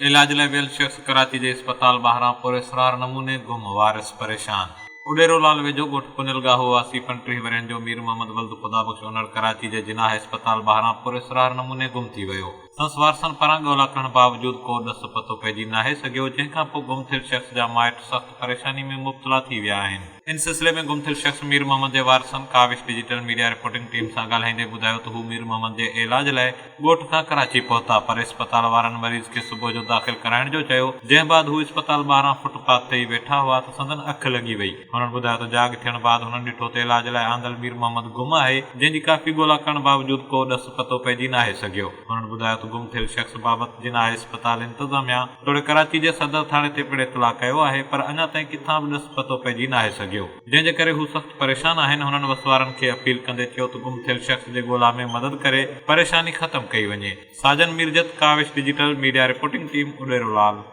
علاج لاء ويل شخص ڪراچي جي اسپتال ٻاهران پراسرار نموني گم، وارث پريشان. اڏيرو لال ويجهو ڳوٺ پنيل ڳاهو واسي 35 ورهين جو مير محمد ولد خدا بخش انڙ ڪراچي جي جناح اسپتال ٻاهران پراسرار نموني گم ٿي ويو. سندس وارثن پاران ڳولا ڪرڻ باوجود ڪو ڏس پتو پئجي ناهي سگهيو، جنهن کانپوء گم ٿيل شخص جا مائٽ سخت پريشاني ۾ مبتلا ٿي ويا آهن. ان سلسلي ۾ گم ٿيل شخص مير محمد جي وارثن Kawish digital media reporting team سان ڳالهائيندي ٻڌايو ته هو مير محمد جي علاج لاء ڳوٺ کان ڪراچي پهتا پر اسپتال وارن مريض کي صبح جو داخل ڪرائڻ جو چيو جنهن بعد هو اسپتال ٻاهران فٽ پاٿ تي ئي ويٺا هئا ته سندن اک لڳي وئي. هنن ٻڌايو ته جاڳ ٿيڻ بعد هنن ڏٺو ته علاج لاء آندل مير محمد گم آهي جنهن جي ڪافي ڳولا ڪرڻ باوجود ڪو ڏس پتو پئجي ناهي سگهيو. هنن ٻڌايو ته گم ٿيل شخص بابت جناح اسپتال انتظاميا توڙي ڪراچي جي صدر ٿاڻي تي پڻ اطلاع ڪيو آهي پر اڃا تائين ڪٿان به ڏس پتو پئجي ناهي سگهيو جنهن جي ڪري هو سخت پريشان آهن هنن وس وارن کي اپيل ڪندي چيو ته گم ٿيل شخص جي ڳولا ۾ مدد ڪري پريشاني ختم ڪئي وڃي Sajan Mirjat Kawish digital media reporting team Udero Lal.